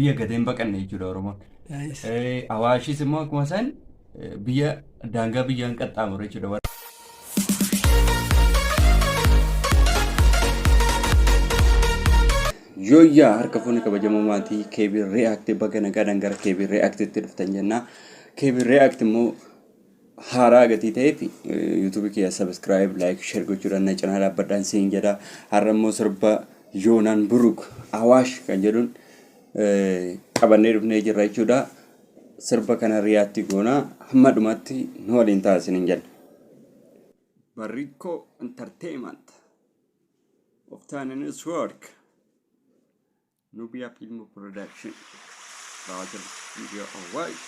Biyya gatee hin baqanne jechuudha Oromoon. Awaashis immoo akkuma isaan biyya daangaa biyyaan qaxxaamuru jechuudha. Yooyyaa harka fuuni kabajamoo maatii KB React baga nagaadhaan gara KB Reactitti dhuftan jenna. KB React immoo haaraa gatii ta'eef YouTube kiyya subscribe, like, share gochuudhaan na cinaa dhaabbadhaan siin jedha. Har'a immoo sirba Yoonaan Buruk Awaash kan jedhuun qabannee dhufnee jirra jechuudha. Sirba kana riyaatti goonaa hamma dhumaatti nu waliin ta'a isiniin jenna. Barrikkoo Entertainment of Tananis Work Nubia Film Production Raawwatan Video Awaash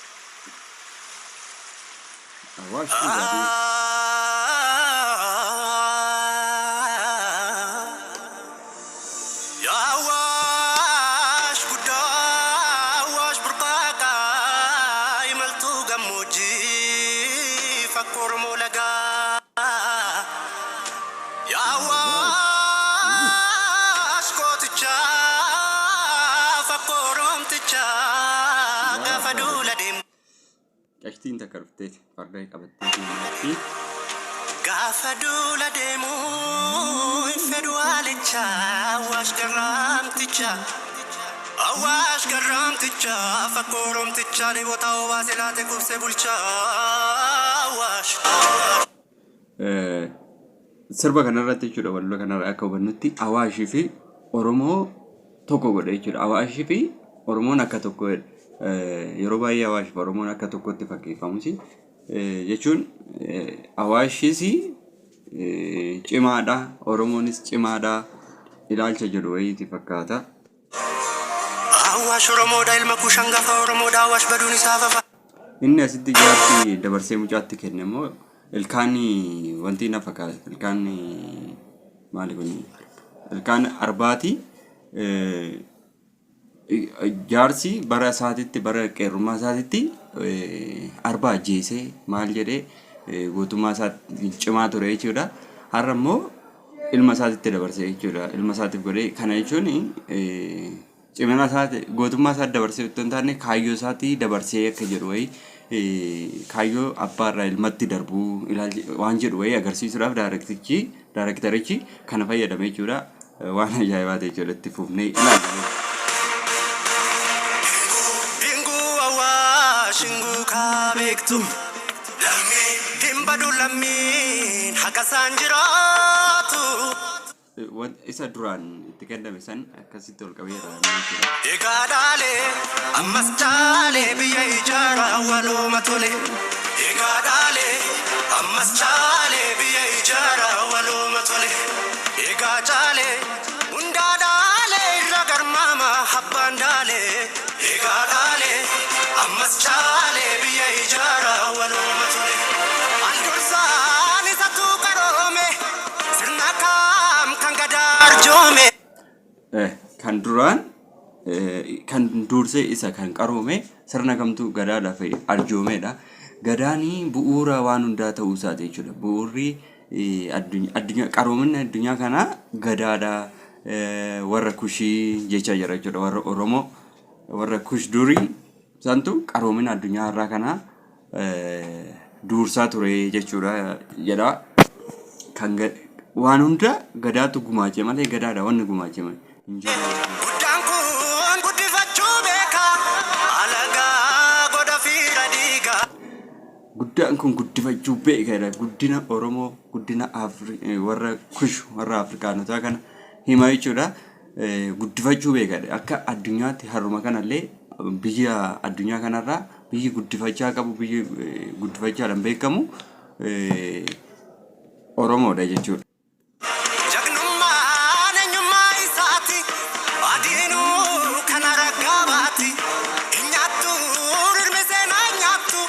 Awaash dhugaatii. Yaa Awaash guddaa Awaash burqaaqaa imaltuu gammoojjii fakkoo Oromoo lagaa. Yaa Awaash gootichaa fakkoo Oromtichaa gaafa duula deemtu. Qashtiin takka dhufteeti farda qabattee deemti. Gaafa duula deemu hin fedhu haalicha Awaash garraamticha Awaash garraamticha fakkoo Oromtichaa dheebotaa obaase laate qubse bulcha Awaash. Sirba kanarratti jechuudha wallo kanarra akka hubannutti Awaashii fi Oromoo tokko godhe jechuudha. Awaashii fi Oromoon akka tokko yeroo baay'ee Awaashii fi Oromoon akka tokkotti fakkeeffamus jechuun Awaashis cimaadha Oromoonis cimaadha ilaalcha jedhu wayiiti fakkaata. Awaash Oromoodha ilma kuush hangafa Oromoodha Awaash baduun isaa fafa. Inni asitti jaarsi dabarsee mucaatti kenne immoo ilkaan wanti na fakkaata ilkaan maali kun ilkaan arbaati. Jaarsi bara isaatitti bara qeerrummaa isaatitti arba ajjeesee maal jedhee gootummaa isaatti cimaa ture jechuudha. Har'a immoo ilma isaatitti dabarse jechuudha. Ilma isaatiif godhee kana jechuun cimina isaati gootummaa isaatti dabarsee otoo hin taane kaayyoo isaatti dabarsee akka jedhu wayii kaayyoo abbaa irraa ilmatti darbuu waan jedhu wayii agarsiisuudhaaf daayirektichi daayirektarichi kana fayyadame jechuudha. Waan ajaa'ibaati jechuudha itti fufnee ilaalla. Inguu Awaash inguu kaa beektu hin badu lammiin haqa isaan jiraatu. Isa duraan itti kenname san akkasitti ol qabee irraa jechuudha. Egaa dhaalee ammas caalee biyya ijaara walooma tole. Egaa dhaalee ammas caalee biyya ijaara walooma tole. Egaa caalee hundaa dhaalee irra garmaama abbaan daalee. Egaa dhaalee ammas caalee biyya ijaara walooma tole. Al dursaan isatu qaroome sirna kaam kan gadaa arjoome. Kan duraan kan dursee isa kan qaroome sirna kamtu gadaadhaaf arjoomedha. Gadaanii bu'uura waan hundaa ta'uu isaati jechuudha. Bu'uurri addunyaa qaroominni addunyaa kanaa gadaadha. Warra kushii jechaa jira jechuudha. Warra Oromoo warra kush durii santu qaroomina addunyaa har'aa kanaa duursaa ture jechuudha jedha. Kan waan hunda gadaatu gumaache malee gadaadha wanni gumaache malee hin jiru. Guddaan kun guddifachuu beeka alagaa godha fiira dhiiga. Guddaan kun guddifachuu beeka jedha. Guddina Oromoo, guddina warra Kush, warra Afrikaanotaa kana hima jechuudha. Guddifachuu beeka jedha. Akka addunyaatti har'uma kanallee biyya addunyaa kanarraa biyyi guddifachaa qabu biyyi guddifachaadhaan beekamu Oromoodha jechuudha. Jagnummaan eenyummaa isaati adiinuu kana ragaa baati. Hin nyaattu rirmi seenaa hin nyaattu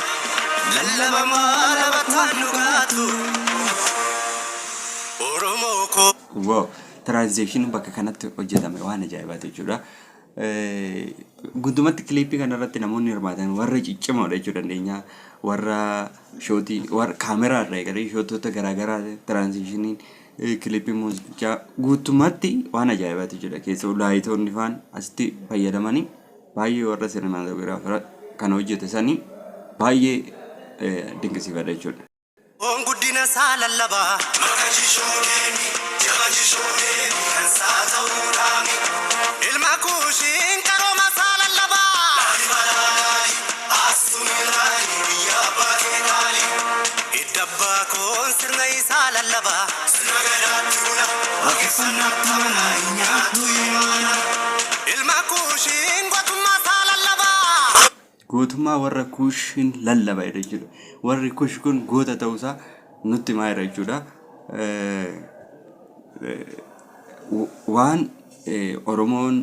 lallabamaa labataan dhugaatu. Oromoo koo. Wow! Transition bakka kanatti hojjetame waan ajaa'ibaati jechuudha. Guutumatti kiliippii kanarratti namoonni hirmaatan warra ciccimoodha jechuu dandeenya. Warra shootii warra kaameraa irraa eegalee shootota garaagaraa tiraanzishiniin kiliippii muuziqichaa guutummaatti waan ajaa'ibaati jechuudha. Keessattuu laayitoonni faan asitti fayyadamanii Baay'ee warra sinematogiraafara kana hojjete sanii baay'ee dinqisiifadha jechuudha. Guddina isaa lallabaa. Ilma Kuushiin qarooma isaa lallabaa. Hidda abbaa koon sirna isaa lallabaa. Ilma Kuushiin gootummaa isaa lallabaa. Gootummaa warra Kuushiin lallaba jechuudha. Warri Kuush kun goota ta'uusaa nutti himaa jira jechuudha. Waan Oromoon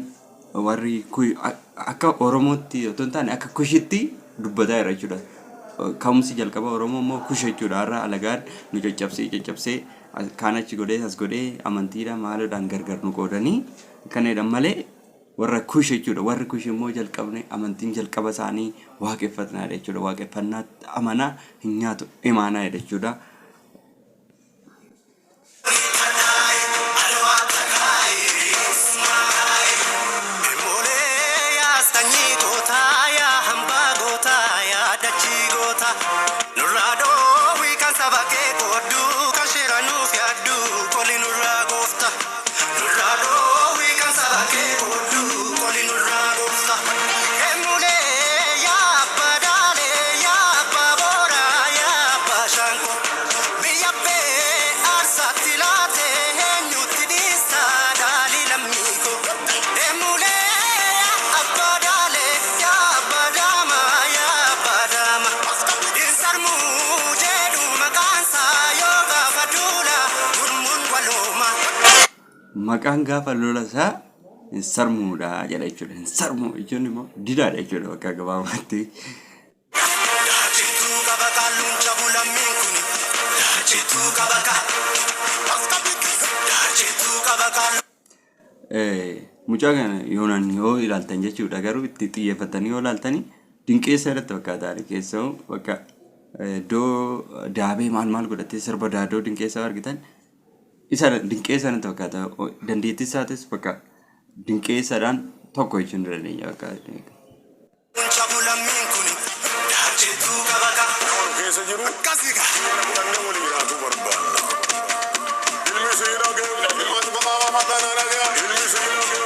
warri akka Oromootti otoo hin taane akka Kushitti dubbataa jira jechuudha. Ka'umsi jalqaba Oromoo immoo Kush jechuudha. Har'a alagaan nu caccabsee caccabsee kaan achi godhee as godhee amantiidhaan maaloodhaan gargar nu qoodanii kan jedhan malee warra Kush jechuudha. Warri Kush immoo jalqabne amantiin jalqaba isaanii waaqeffannaadha jechuudha. Waaqeffannaatti amanaa hin nyaatu imaanaa jechuudha. Moolee yaa sanyii gootaa, yaa hambaa gootaa, yaa dachii gootaa. Nurraa dhoowwii kan saba kee qoodduu, kan shira nuuf yaadduu, qoli nurraa goofta. Nurraa dhoowwii kan saba kee qoodduu, qoli nurraa goofta. Emulee yaa abbaa daalee, yaa abbaa booraa, yaa abbaa shaanqoo. Biyya bee aarsaatti laatee eenyutti dhiistaa dhaalii lammii koo. Emulee yaa abbaa daalee, yaa abbaa daamaa, yaa abbaa daamaa. Insarmuu jedhu maqaansaa yoo gaafa duula gurmuun walooma. Maqaan gaafa lola isaa hin sarmuudha jedha jechuudha. Hin sarmuu jechuun immoo didaadha jechuudha bakka gabaabumatti. Daachituu qaba qaalluun cabu lammiin kuni. Daachituu qaba Daachituu qaba qaalluun. Mucaa kana yoonaan yoo ilaaltan jechuudha, garuu itti xiyyeeffatanii yoo ilaaltanii dinqeessa irratti fakkaata. Keessoo bakka iddoo daabee maal maal godhatee sirba daadoo dinqeessaa argitan isa dinqeessa natti fakkaata. Dandeettii isaatis bakka dinqeessaadhaan tokko jechuun ni dandeenya bakka. Cabu lammiin kuni. Daachituu qaba qaalluun. Keessa jiru Akkasiga. fudhannee walii jiraachuu barbaanna. Ilmi sii dhagee, ilmi sii dhagee.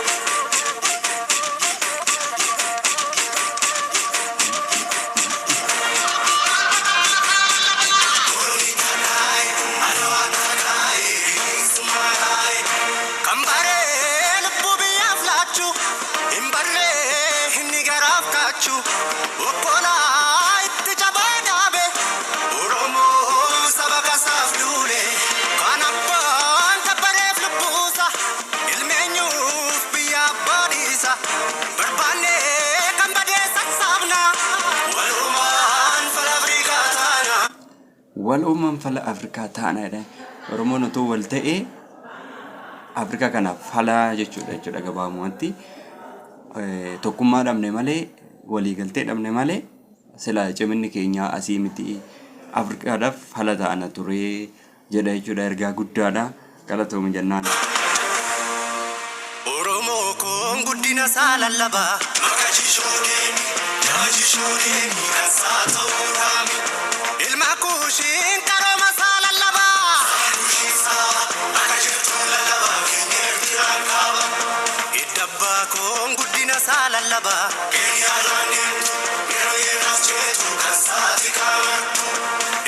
Kan baree lubbuu biyyaaf laachuu, hin barree inni garaaf kaachuu. Obbolaa itti cabaa dhaabe, Oromoo saba kasaaf duule. Kan abbaan kabbareef lubbuusa, ilmeenyuuf biyya abbaa dhiisa. Barbaannee kan badee sassaabna, walumaan fala Afrikaa taana. Waloomaan fala Afrikaa taana jedhan. Oromoon otoo wal ta'ee Afrikaa kanaaf falaa jechuudha gabaabumatti. Tokkummaa dhabne malee, waliigaltee dhabne malee sila ciminni keenya asii miti, Afrikaadhaaf fala ta'ana ture jedha jechuudha. Ergaa guddaadha. Galatoomi jennaan. Oromoo koon guddina isaa lallabaa. Ilma Kuushiin qarooma isaa lallabaa. Hidda abbaa koon guddina isaa lallabaa.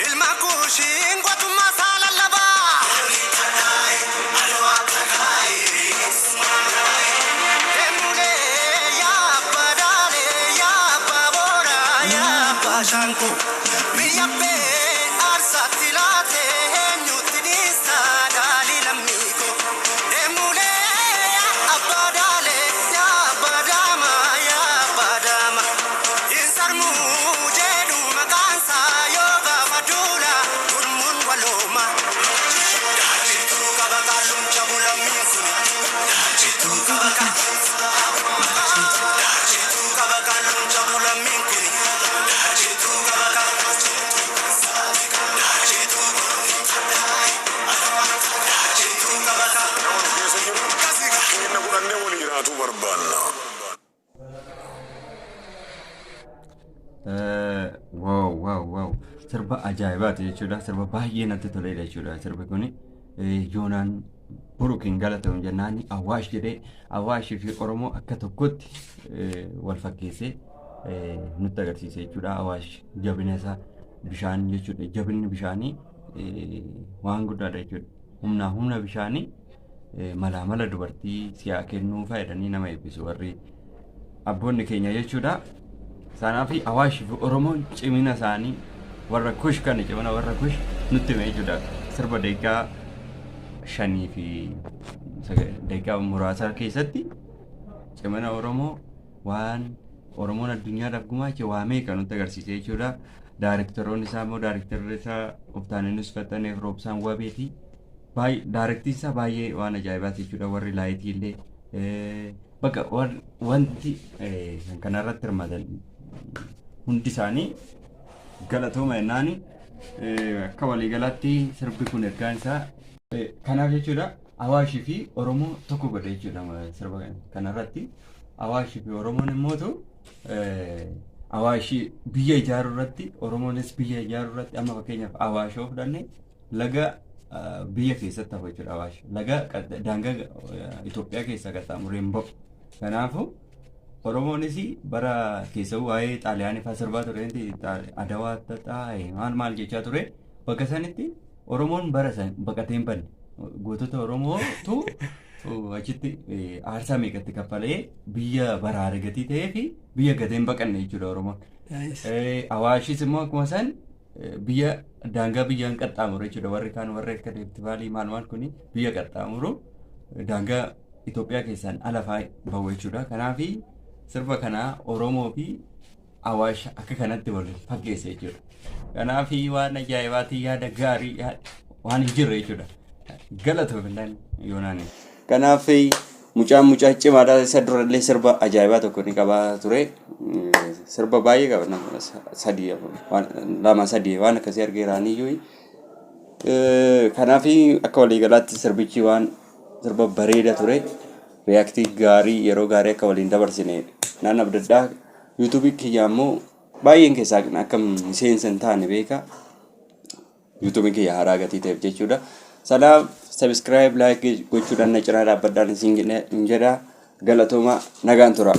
Ilma Kuushiin gootummaa isaa lallabaa. Emulee yaa abbaa daalee, yaa abbaa booraa, yaa abbaa shaanqoo. Biyya bee aarsaatti laatee eenyutti dhiistaa dhaalii lammii koo. Emulee yaa abbaa daalee, yaa abbaa daamaa, yaa abbaa daamaa. Insarmuu jedhu maqaansaa yoo gaafa duula gurmuun walooma. Daachituu qaba qaalluun cabu lammiin kuni. Daachituu qaba Daachituu qaba qaalluun cabu lammiin kuni. Daachituu qaba. Wow wow wow, sirba ajaa'ibaati jechuudha. Sirba baay'ee natti toledha jechuudha sirbi kuni. Yoonaan Burukiin galatamu jennaan Awaash jedhee Awaashii fi Oromoo akka tokkotti wal fakkeessee nutti agarsiise jechuudha. Awaash jabina isaa bishaan jechuudha. Jabinni bishaanii waan guddaadha jechuudha. Humnaa humna bishaanii malaa mala dubartii si'aa kennuu fayyadanii nama eebbisu warri abboonni keenya jechuudha. Kanaaf Awaashii fi Oromoon cimina isaanii warra Kush kana cimina warra Kush nutti hime jechuudha. Sirba daqiiqaa 5 fi daqiiqaa muraasa keessatti cimina Oromoo, waan Oromoon addunyaadhaaf gumaache waa meeqa nutti agarsiise jechuudha. Daarektaroonni isaa immoo, daarektarri isaa Oftaaneenus Faxaneef Roobsaan Wabeeti. Daarektiin isaa baay'ee waan ajaa'ibaati jechuudha. Warri laayitii illee bakka wanti kan kanarratti hirmaatan hundi isaanii galatooma jennaani. Akka waliigalaatti sirbi kun ergaan isaa kanaaf jechuudha. Awaashii fi Oromoo tokko godhe jechuudha sirba kanarratti. Awaashii fi Oromoon immootu Awaashii biyya ijaaruu irratti, Oromoonis biyya ijaaruu irratti. Amma fakkeenyaaf Awaash yoo fudhanne, laga biyya keessatti hafu jechuudha Awaash. Laga daangaa Itoophiyaa keessa qaxxaamuree hin ba'u. Kanaafuu Oromoonis bara keessa waa'ee Xaaliyaanii fa'aa sirbaa ture, Adawaa taa'e maal maal jechaa ture. Bakka sanitti Oromoon bara san baqatee hin banne. Gootota Oromootu achitti aarsaa meeqatti kaffalee biyya baraare gatii ta'ee fi biyya gatee hin baqanne jechuudha Oromoon. Awaashis immoo akkuma san biyya daangaa biyyaan qaxxaamuru jechuudha. Warri kaan warri akka Rift Valley maal maal kuni biyya qaxxaamuru, daangaa Itoophiyaa keessaan ala fa'aa bahu jechuudha. Kanaaf sirba kana Oromoo fi Awaash akka kanatti wal fakkeesse jechuudha. Kanaaf waan ajaa'ibaatii, yaada gaarii waan hin jirre jechuudha. Galatoomillaan Yoonaani. Kanaaf mucaan mucaa cimaadha. Isa durallee sirba ajaa'ibaa tokko ni qabaa ture. Sirba baay'ee qaba, nama sadii, lama sadii waan akkasii argeeraaniyyuu. Kanaaf akka waliigalaatti sirbichi waan sirba bareeda ture. React gaarii, yeroo gaarii akka waliin dabarsine naan abdadhaa. Yuutuubii kiyya immoo baay'een keessaa akka miseensa hin taane beeka. Yuutuubiin kiyya haaraa gatii ta'eef jechuudha. Sanaaf subscribe, like gochuudhaan na cinaa dhaabbadhaan isin jedha. Galatooma, nagaan tura.